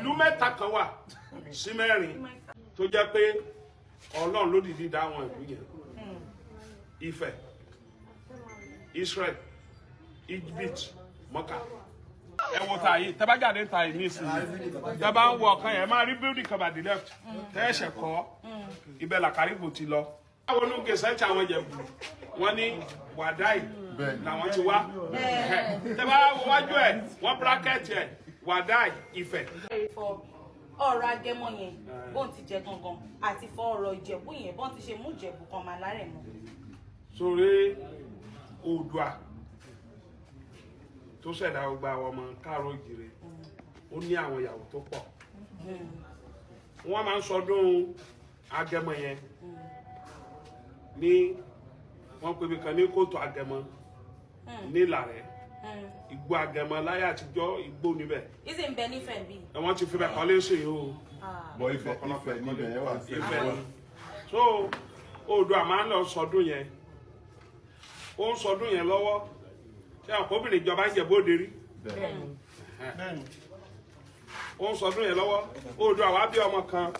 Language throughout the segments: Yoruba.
Ìlú mẹ́ta kan wà sí mẹ́rin tó jẹ́ pé Ọlọ́run ló dìídì dá àwọn ìlú yẹn: Ifẹ̀, Israel, Egypt, Mọ́kà. Ẹ wo ta yìí, tẹ́ bá jáde ń ta yìí nísìnyí, tẹ́ bá ń wọ ọ̀kan yẹn, ẹ máa rí building kan by the left tẹ́ ẹ̀ṣẹ̀ kọ́ ibẹ̀ làkàrìbù ti lọ. Báwo ló ń gèsè tí àwọn Ìjẹ̀bú wọ́n ní Wàdáì làwọn ti wá? Tẹ́ bá wo wájú ẹ̀, wọ́n bracket ẹ̀, Wàdáì Ifẹ̀. Fọ ọ̀rọ̀ Agẹmọ yẹn bóun ti jẹ gangan, àti fọ ọ̀rọ̀ Ìjẹ̀bú yẹn, bóun ti ṣe mú Ìjẹ̀bú kan máa lárẹ̀ mọ́. Sórí Oòduà tó ṣẹ̀dá gbogbo àwọn ọmọ káàárọ̀ òjìrè, ó ní àwọn ìyàwó tó pọ̀. Wọ́n máa ń sọdún Agẹmọ yẹn ní wọ́n pè mí kan ní kóòtù Agẹmọ nílàrẹ́, igbó Agẹmọ láyé àtijọ́, igbó níbẹ̀. Ìsì ń bẹ nífẹ̀ẹ́ bí. Ẹ wọ́n ti fi bẹ̀ kọ́lé sí i o. Bọ̀ Ifẹ̀, Ifẹ̀ níbẹ̀ yẹn wà. Ifẹ̀ ni. So Oòduà máa ń lọ sọdún yẹn. Ó ń sọdún yẹn lọ́wọ́, ṣé àwọn kóbìnrin ìjọba ń jẹ bóde rí? Ó ń sọdún yẹn lọ́wọ́, Oòduà wá bí ọmọ kan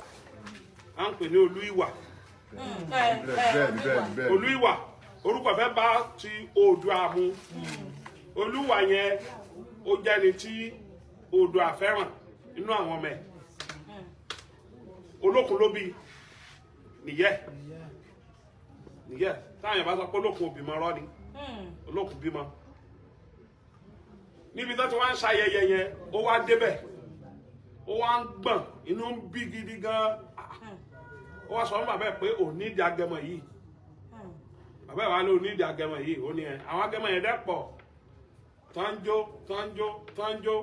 à ń pè ní Olú Ìwà. bẹ́ẹ̀ni bẹ́ẹ̀ni bẹ́ẹ̀ni. Olú Ìwà, orúkọ fẹ́ bá ti Oòduà mu. Olúwa yẹn, ó jẹ́ni tí Oòduà fẹ́ràn nínú àwọn ọmọ ẹ̀. Olókun ló bí nìyẹ nìyẹ. Táwọn yẹn bá sọ pé Olókun òbímọ rọ ni, Olókun bímọ. Níbi tó ti wá ń ṣayẹyẹ yẹn, ó wá débẹ̀, ó wá ń gbọ̀n, inú ń bí gidi gan. Ó wá sọ fún bàbá ẹ̀ pé òní ìdí agẹmọ yìí. Bàbá ẹ̀ wá lé òní ìdí agẹmọ yìí. Ó ní ẹ àwọn agẹmọ yẹn dẹ́ pọ̀ tánjó tánjó tánjó.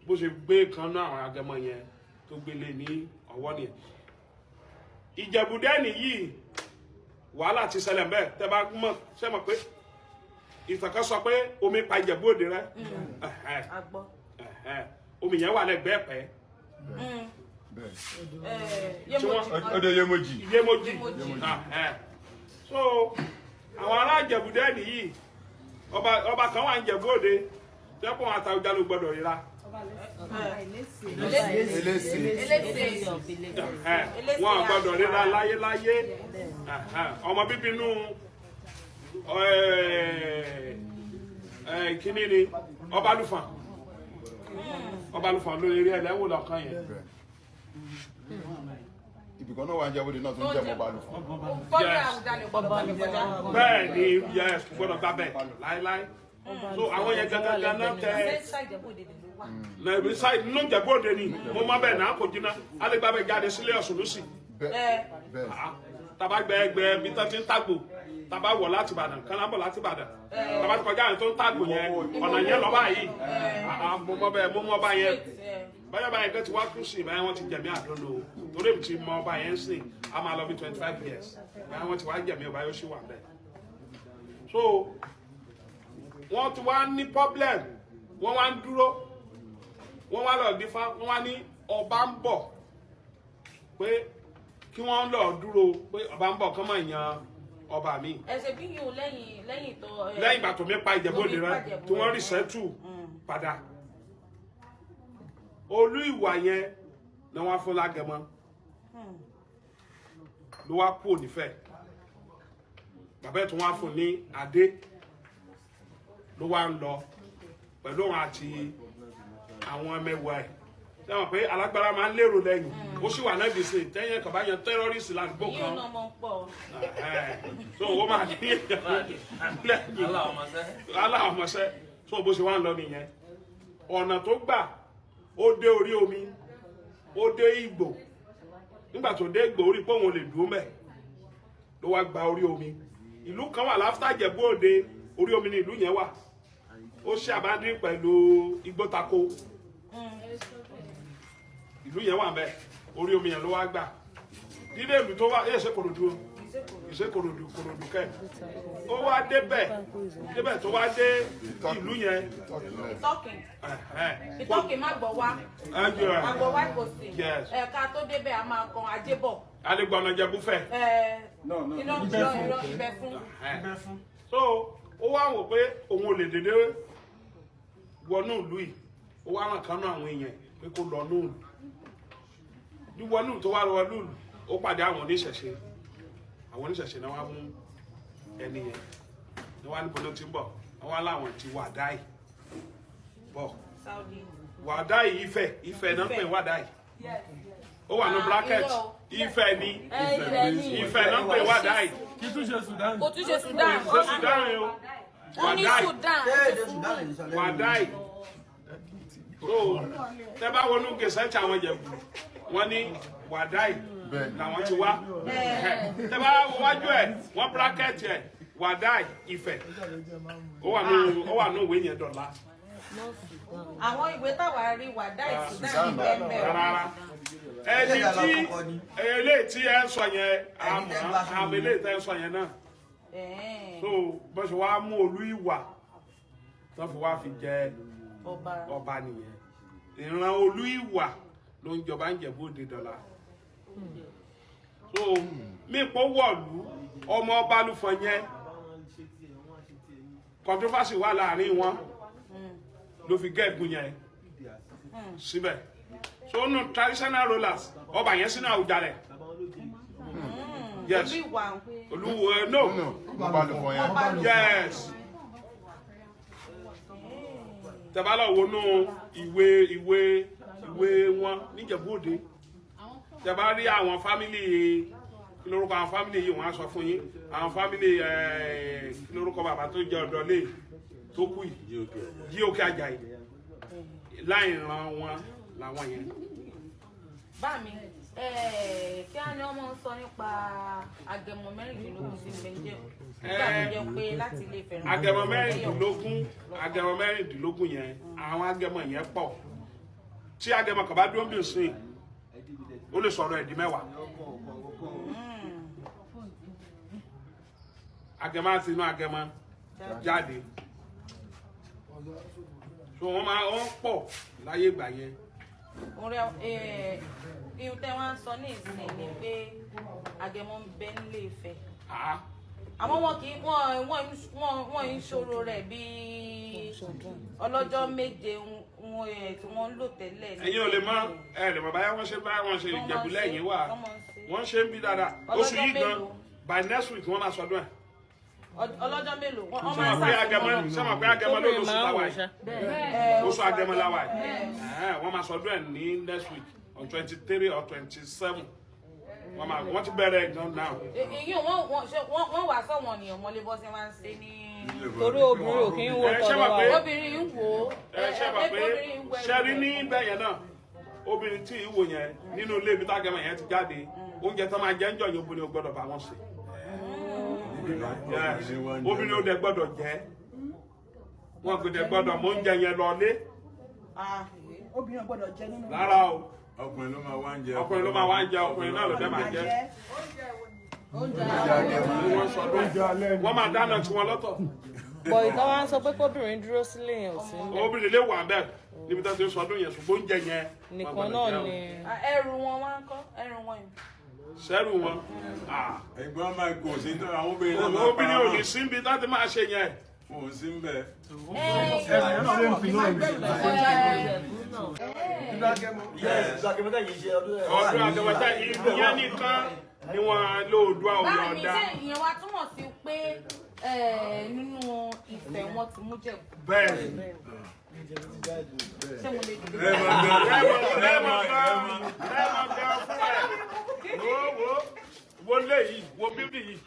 Bó ṣe gbé kan náà àwọn agẹmọ yẹn tó gbélé ní ọwọ́ nìyẹn. Ìjẹ̀bùdẹ́nì yìí, wàhálà ti ṣẹlẹ̀ mbẹ́. Tẹ́ bá mọ̀, ṣe mọ̀ pé ìtàn kan sọ pé omi pa Ìjẹ̀bú Òde rẹ́? Ẹ̀hẹ́, A gbọ́. ẹ̀hẹ́. Omi yẹn wà lẹ́gbẹ̀ẹ́ pẹ́. Bẹ́ẹ̀. Tí wọ́n- Ọdẹ Yemọji. Yémojì. Yémojì. Ẹ̀hẹ́. So àwọn ará Ìjẹ̀bùdẹ́nì yìí, ọba kan wà ní Ìjẹ̀bú Òde tẹ́kùn àtàwùjá ló gbọ́dọ̀ ríra. Elése. Elése. Ẹ̀hẹ́. Wọn ò gbọ́dọ̀ ríra láyéláyé. Ẹ̀hẹ́. Ọmọ bíbí inú kíní ni Ọbalúfọ̀n. Ọbalúfọ̀n ló lè rí ẹlẹ́wò lọ́kàn yẹn. Ibìkan náà wà ń Ìjẹ̀bú Òde náà tó ń jẹ́ mọ́ Balùfọ̀n. Fọ́nrán Àwùjalẹ̀ gbọ́dọ̀ bá mi kọjá. Bẹ́ẹ̀ ni, yes, kò gbọ́dọ̀ gbá bẹ́ẹ̀ láéláé. So àwọn yẹn gangan náà tẹ Ṣé Ìjẹ̀bú Òde ló wà? Nàìjíríà side nínú Ìjẹ̀bú Òde ni mo má bẹ́ẹ̀ náà kò jiná alẹ́gbà bẹ́ẹ̀ jáde sílé Ọ̀ṣun lọ́sì. Bẹ́ẹ̀ bẹ́ẹ̀. Tàbá gbẹ bí tán ti ń tàgbò, tàbá wọ̀ láti Ìbàdàn kán lábọ̀ láti Ìbàdàn, tàbá ti kọjá àwọn tó ń tàgbò yẹn, ọ̀nà yẹn lọ báyìí. Ah, mo mọ bẹ́ẹ̀, mo mọ bá yẹn. Báyọ̀ báyẹn kan ti wá kú sí báyẹn, wọ́n ti jẹ̀mí àdónò torí èmi ti mọ ọba yẹn sìn, a máa lọ bí 25 years. Báyẹn wọ́n ti wá jẹ̀mí ọba yóò ṣì wà bẹ́ẹ̀. So wọ́n ti wá ní problem, wọ́n wá ń dúró, wọ́n wá lọ dífá, wọ́n wá ní ọba ń bọ̀, pé kí wọ́n lọ dúró pé ọba ń bọ̀, kán máa yan ọba mi. Ẹsẹ̀ bí yóò lẹ́yìn tó. Lẹ́yìn ìgbà tó mi pa Ìjẹ̀bú Òde rẹ Tómi pa Ìjẹ̀bú tí wọ́n Òde. rí sẹ́tù padà, Olú Ìwà yẹn ni wọ́n fún lágẹmọ, ló wá kú ònífẹ̀. Bàbá ẹ̀ tó wá fún ní adé, ló wá ń lọ pẹ̀lú òun àti àwọn ẹmẹ̀wà ẹ̀. Sẹ́wọ̀n pé alágbára máa ń lérò lẹ́yìn, ó sì wà náà dìse tẹ́yìn kan bá yan terrorist ládùúgbò Yíò kan. Náà mọ̀ ń pọ̀. Ẹ̀hẹ́n. So ó máa ní lẹ́yìn aláwọ̀mọṣẹ́. So bó ṣe wá ń lọ nìyẹn, ọ̀nà tó gbà, ó dé orí omi, ó dé Ìgbò. Nígbà tó dé Ìgbò, ó rí pé òun ò lè dúró mẹ́, ló wá gba orí omi. Ìlú kan wà láfítà Ìjẹ̀bú Òde, orí omi ni ìlú yẹn wà. Ó ṣe àbádín pẹ̀lú Igbótako. Ìlú yẹn wà mẹ́, orí omi yẹn ló wá gbà dídé. Ìlú tó wà ẹ̀ ṣe Kòròdú o, ìṣe Kòròdú, Kòròdú kẹ. Ó wá débẹ̀, débẹ̀ tó wá dé ìlú yẹn. Ìtọ́kìn. Ẹ̀hẹ́n. Ìtọ́kìn má gbọ́ wá. Ẹjọ́. Àgbọ̀ wá kò sí. Yes. Ẹ̀ka tó débẹ̀, a máa kan Ajébọ̀. Alẹ́gbọ̀nà Jẹ̀búfẹ̀. No, no. Irọ́, irọ́, irọ́, ibẹ̀ fún. Ẹ̀hẹ́n. So ó wá wò pé òun ò lè dédé wọnú ìlú yìí, ó wá ràn kánú àwọn èèyàn. pé kó lọ lóòlù. Wíwọ lóòlù tó wá lọ lóòlù, ó pàdé àwọn oníṣẹ̀ṣe. Àwọn oníṣẹ̀ṣe náà wá mú ẹni yẹn ní wá níbo ló ti ń bọ̀. Wọ́n wá láwọn ti Wàdáì bọ̀. Saudi. Wàdáì, Ifẹ̀, Ifẹ̀ náà ń pè Wàdáì. Ó wà ní bracket. Irọ́ o. Ifẹ̀ ni. Ifẹ̀ ni. Ifẹ̀ náà ń pè Wàdáì. Kí tún ṣe Sudan. Kò tún ṣe Sudan. Ṣé Sudan o? Wọ́n ní Wàdáì. Sudan. Ṣé èdè Sudan lè sọ lẹ́nu? Wàdáì. So tẹ bá wọnú gẹ̀ẹ́sẹ̀tì àwọn Ìjẹ̀bú, wọ́n ní Wàdáì Bẹ́ẹ̀ni. làwọn ti wá. Tẹ bá wo wájú ẹ̀, wọ́n bracket ẹ̀, Wàdáì Ifẹ̀. Ó wà ní ìwé yẹn dọ̀la. Àwọn ìwé táwa rí, Wàdáì Sudan ní bẹ́ẹ̀. Rárá, ẹni tí eléyìí tí ẹ ń sọ yẹn, àmọ́ àmọ́ eléyìí tẹ́ ń sọ yẹn náà. So bó ṣe wá mú Olú Ìwà tó fi wá fi jẹ Ọba. ọba nìyẹn. Ìran Olú Ìwà ló ń jọba ń Jẹ̀bú Òde dọ̀la. So mípò wọ̀lú ọmọ ọba Lúfọ̀n yẹn, controversy wà láàrin wọn ló fi gẹ́gùn yẹn síbẹ̀. So nù traditional rulers, ọba yẹn sínú Àwùjalẹ̀, yes. Olú Ìwà. Olúwo no. No, ọba lùfọ̀ yẹn. Yes, tẹ́bá lọ wọnú ìwé wọn níjẹ̀bú Òde, tẹ́bá rí àwọn family, kí lórúkọ àwọn family yìí, wọ́n á sọ fún yín. Àwọn family, kí lórúkọ bàbá tó jẹ́ ọ̀dọ́ lé tó kú yìí? Jí Òkè Àjàyí. Láì ran wọn làwọn yẹn. Bá mi, kí á ní ọmọ ń sọ nípa agẹmọ 16 sí méjì nígbà tó jẹ́ pé láti Ilé Ifẹ̀ náà. Agẹmọ 16, agẹmọ 16 yẹn, àwọn agẹmọ yẹn pọ̀. Tí agẹmọ kan bá dúró bí òsín, ó lè sọ̀rọ̀ ẹ̀ di 10. Agẹmọ àti inú agẹmọ jáde, so wọ́n máa wọ́n pọ̀ láyé ìgbà yẹn. Ọ̀rẹ́ ihun tẹ́ wọ́n ń sọ ní ìsìn ni pé agẹmọ ń bẹ nílé Ifẹ̀. Ah, àmọ́ wọn kì í wọ́n ń ṣòro rẹ̀ bíi ọlọ́jọ́ 7 tí wọ́n ń lò tẹ́lẹ̀. Ẹ̀yin ò lè mọ, ẹ lè mọ báyà wọ́n ṣe, báyà wọ́n ṣe. Wọ́n máa ń Ìjẹ̀bú ṣe, lẹ́yìn wà. wọ́n máa ń ṣe. Wọ́n ṣe ń bí dáadáa oṣù Ọlọ́jọ́ yìí gan. mélòó? By next week wọ́n máa sọdún ẹ̀. Ọlọ́jọ́ mélòó wọ́n Ṣé máa ń mọ̀ pé agẹmọ ṣàfihàn. Ṣé mọ̀ pé agẹmọ ló lóṣù táwa yìí? Oṣù agẹmọ láwa yìí. Wọ́n máa sọdún ẹ̀ ní next week on 23 or 27. Wọ́n ti bẹ̀rẹ̀ gan now. Èyí wọ́n wà sọ̀wọ́n ènìyàn mọ́lé bọ́ sí máa ń ṣe ní. Torí obìnrin ò kí ń wo Ẹ, ṣé tọ̀dọ̀ mọ̀ wa. pé- Obìnrin ń wò ó. Ẹ ṣe mọ̀ pé Obìnrin ń wò ṣe rí ní bẹ́ẹ̀ yẹn náà, obìnrin tí ìwò yẹn nínú ilé ibi tágẹmọ yẹn ti jáde, oúnjẹ tó máa jẹ ń jọyìn, obìnrin ò gbọ́dọ̀ bá wọn sè. Yes. Obìnrin ò dẹ̀ gbọ́dọ̀ jẹ, wọn kò dẹ̀ gbọ́dọ̀ mọ oúnjẹ yẹn lọ lé. Obìnrin ò gbọ́dọ̀ jẹ nínú. Rárá o. Ọkùnrin ló máa wá ń jẹ. Ọkùnrin ló máa wá ń jẹ, ọkùnrin náà ló dẹ̀ máa jẹ. Wọ́n sọdún ẹ̀, wọ́n máa dáná tiwọn lọ́tọ̀. Bọ̀ ìtàn wa ń sọ pé kóbìnrin dúró sílé yẹn ò sí nílẹ̀. Obìnrin lè wà bẹ́ẹ̀ níbi tó ti ń sọdún yẹn, ṣùgbọ́n oúnjẹ yẹn wọ́n Nìkan gbọ́dọ̀ náà jẹ o. ni. Ẹrù wọn wá ń kọ́ ẹrù wọn yìí. Sẹ́rù wọn, ah. Ẹ̀gbọ́n máa kò sí tó àwọn obìnrin náà máa Obìnrin ò ní síbi láti máa ṣe yẹn. Kò sí ń bẹ̀. Yes, ìgbàkẹ́mọ́tà yìí ṣe ọdún ẹ̀. Ọdún àtẹwọjá ìyẹn nìkan ni wọn lóòdùà Báà òyò mi, ọ̀dà. ṣé ìyẹn wa túmọ̀ sí pé nínú Ifẹ̀ wọn ti mú Jẹ̀bú? Bẹ́ẹ̀. Ṣé mo lè dìde? Rẹ́mọ gan. Rẹ́mọ Rẹ́mọ gan. Rẹ́mọ. Rẹ́mọ gan fún ẹ. Wo, wo, wo lé yìí, wo bíbí yìí,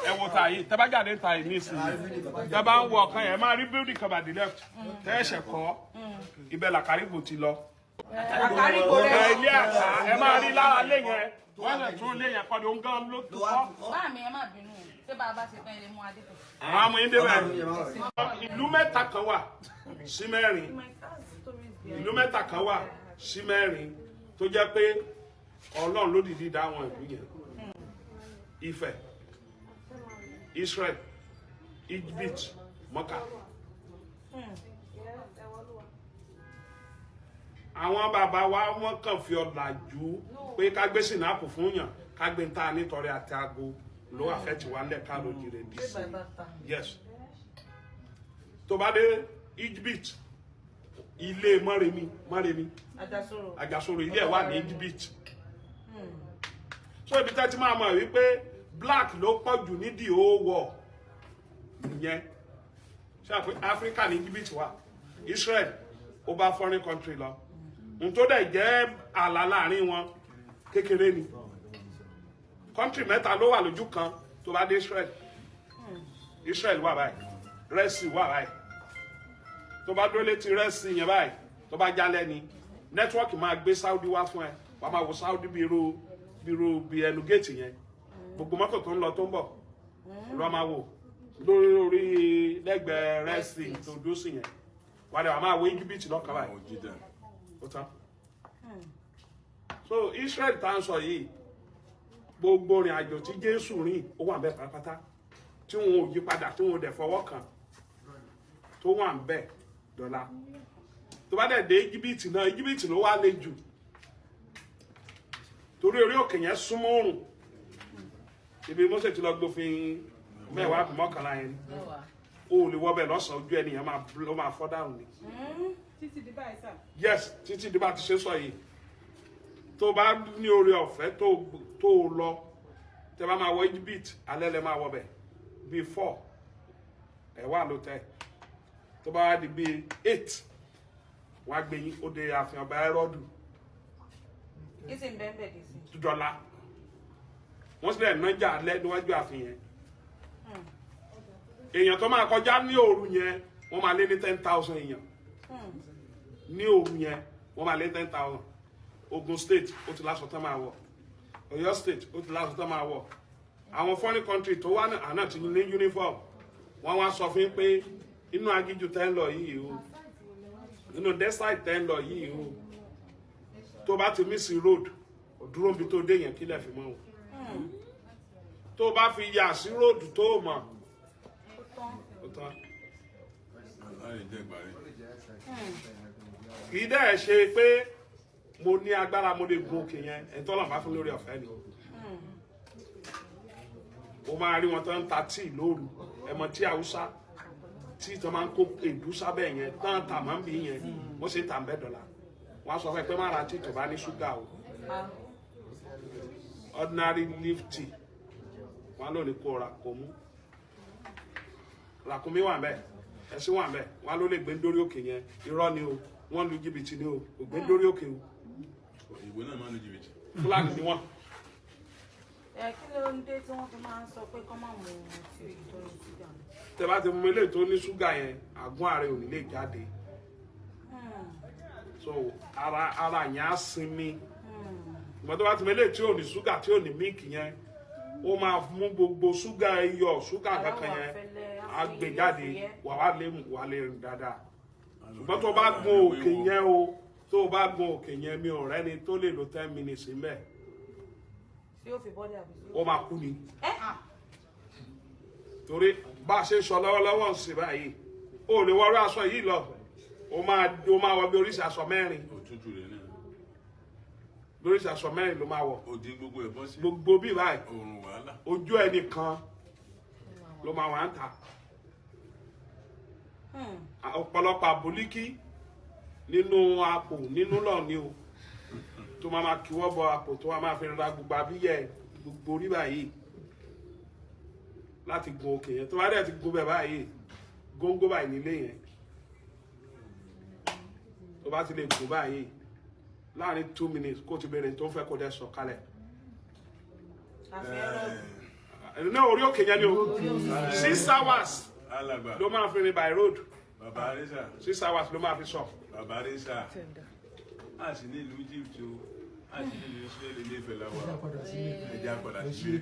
ẹ wo ta yìí. Tẹ́ bá jáde ta yìí nísìnyí, tẹ́ bá ń wọ ọ̀kan yẹn, ẹ máa rí building kan by the left tẹ́ ẹ̀ṣẹ̀ kọ́ ibẹ̀. Làkàrìbò ti lọ. Àkàrígbò Ẹ rẹ̀. ilé àṣà, ẹ máa rí lára lé yẹn, wọ́n lè tún lé yẹn kọ́ ni òun gan ló tó kọ́. Báà mi, ẹ má bínú o. Ṣé bá a bá ṣe tán ilé mú adé tẹ̀? Àwọn amúyín débẹ̀. Ìlú mẹ́ta kan wà sí mẹ́rin, ìlú mẹ́ta kan wà sí mẹ́rin tó jẹ́ pé Ọlọ́run ló dìídì dá àwọn ìlú yẹn: Ifẹ̀, Israel, Egypt, Mọ́kà. Àwọn bàbá wa, wọ́n kàn fi ọ̀làjú pé ká gbé sinapu fún yàn, ká gbé ta nítorí àti aago ló àfẹ́ tí wà ń lẹ̀ ká lójì rẹ̀ dì sí. Yes, tó bá dé Egypt, Ilé Mọ́remí, Mọ́remí Àjàsorò. Àjàsorò, ilé ẹ̀ wà ní Egypt. So ibi tẹ́ ti máa mọ̀ wípé black ló pọ̀ jù ní the whole world nìyẹn. Ṣé àpé Africa ní Egypt wà, Israel ó bá foreign country lọ, n tó dẹ̀ jẹ́ ààlà láàrin wọn kékeré ni. Country mẹ́ta ló wà lójú kan. Tó bá dé Israel, Israel wà báyìí, Red Sea wà báyìí. Tó bá dúró létí Red Sea yẹn báyìí, tó bá jálẹ̀ ni network máa gbé Saudi wá fún ẹ. Wàá máa wo Saudi bí irú bí irú bí ẹnu géètì yẹn. Gbogbo mọ́tò tó ń lọ tó ń bọ̀ ló máa wò lórí orí lẹ́gbẹ̀ẹ́ Red Sea tó dúró sí yẹn. Wàá dẹ̀ wàá máa wo Egypt lọ́kàn báyìí. Àwọn jíjà. Ó tán. So Israel tá à ń sọ yìí, gbogbo ìrìn àjò tí Jésù rìn, ó wà bẹ́ẹ̀ pátápátá, tí wọn ò yí padà, tí wọn ò dẹ̀ fọwọ́ kàn, tó wà ń bẹ̀ dọ́là. Tó bá dẹ̀ dé Íjíbítì náà, Íjíbítì ló wá le jù, torí orí òkè yẹn súnmọ́ òrùn. Ibi Mósè ti lọ gbófin 10 àbí 11 yẹn ni. Mẹ́wàá. O ò lè wọ bẹ̀ lọ́sàn-án, ojú ẹnìyẹn ló máa fọ́ dànù ni. Títí di báyìí sà? Yes, títí di bá ti ṣe sọ yìí. Tó bá ní oore ọ̀fẹ́ tó o lọ, tẹ bá máa wọ Egypt, alẹ́ lẹ máa wọ bẹ̀ bíi 4, ẹ̀ wà ló tẹ. Tó bá wá di bíi 8, wọ́n á gbé yín ó dé ààfin ọba Hẹ́rọ́dù. Kí sì ń bẹ́ẹ̀ bẹ́ẹ̀ dì sí? Dọ́là wọ́n sì lẹ̀ nájà alẹ́ níwájú ààfin yẹn. Èèyàn tó máa kọjá ní òru yẹn, wọ́n máa lé ní 10,000 èèyàn ní òru yẹn. Wọ́n máa lé 10,000. Ogun State ó ti láṣọ tán máa wọ̀, Ọ̀yọ́ State ó ti láṣọ tán máa wọ̀. Àwọn foreign country tó wá náà ti ní uniform. Wọ́n wá sọ fún yín pé inú aginjù tẹ́ ń lọ yìí o, inú desert tẹ́ ń lọ yìí o, tó bá ti miss road, dúró níbi tó dé yẹn, kílẹ̀ fi mọ́ o. Tó bá fi yà sí road tó mọ̀, ó tán. Láì jẹ́ ìgbàrí. Kì í dẹ́ ṣe pé mo ní agbára, mo lè gun òkè yẹn. Ẹni tọ́lọ̀ bá fún lórí ọ̀fẹ́ ni. O máa rí wọn tó ń ta tíì lóru. Ẹ mọ̀ tí Haúsá, tíì tó máa ń kó èdú sábẹ́ yẹn tán, tà máa ń bí yẹn, wọ́n sì ń tà ń bẹ́ dọ́là. Wọ́n á sọ fún ẹ pé má ra tíì tó bá ní ṣúgà o, ordinary leaf tea. Wọ́n á lò ní kó ra kó mú. Ràkúnmí wà ńbẹ̀, ẹṣin wà ńbẹ̀. Wọ́n á ló lè gbé dórí òkè yẹn. Irọ́ ni o, wọ́n lu jìbìtì ni o, kò gbé dórí òkè o. Òyìnbó náà máa ń lu jìbìtì. Fúlàní ni wọ́n. Ẹ kí ló ń dé tí wọ́n fi máa ń sọ pé kọ́ máa mú tí tó ní ṣúgà? Tẹ bá ti mú eléyìí tó ní ṣúgà yẹn, àgún ààrẹ ò ní lè jáde. So ara yẹn á sinmi. Ìgbà tó bá ti mú eléyìí tí ò ní ṣúgà, tí ò ní mílìkì yẹn, ó máa mú gbogbo ṣúgà, iyọ̀, ṣúgà kankan yẹn, á gbé jáde, wà lè rìn dáadáa. Ṣùgbọ́n tó bá gun òkè yẹn o, tó bá gun òkè yẹn, mi ò rẹ́ni tó lè lo 10 minutes ńbẹ̀. Tí ó fi bọ́dẹ̀ àbí tí Ó máa kú ni, torí bá a ṣe ń sọ lọ́wọ́lọ́wọ́ ń sìn báyìí, ó lè wọrú aṣọ yìí lọ. Ó máa wọ bí oríṣi aṣọ 4. Òtútù rẹ̀ náà. Lóríṣi aṣọ 4 ló máa wọ̀. Òdi gbogbo ẹ̀ bọ́ sí. Gbogbo bí báyìí. Òòrùn, wàhálà. Ojú ẹnìkan ló máa wà ń ta. Ọ̀pọ̀lọpọ̀ àbólíkí nínú àpò nínú lọ ni o, tó máa máa kíwọ́ bọ àpò, tó máa máa fi ra gbogbo abíyẹ, gbogbo orí báyìí láti gun òkè yẹn. Tó bá dẹ̀ ti gun bẹ̀ báyìí, góńgó báyìí nílé yẹn. Tó bá ti lè gùn báyìí, láàrin 2 minutes, kó ti bẹ̀rẹ̀ tó ń fẹ́, kó dẹ̀ sọ̀ kalẹ̀. Àfi ẹ̀rọ. Ní orí òkè yẹn ni o, 6 hours Alàgbà. ló máa fi rìn by road. Bàbá Arísà. 6 hours ló máa fi sọ. Bàbá Arísà. A sì ní ìlú Egypt o. A sì ní ìlú Israel, ilé Ifẹ̀ la wà. Ẹ jẹ́ á padà sílé.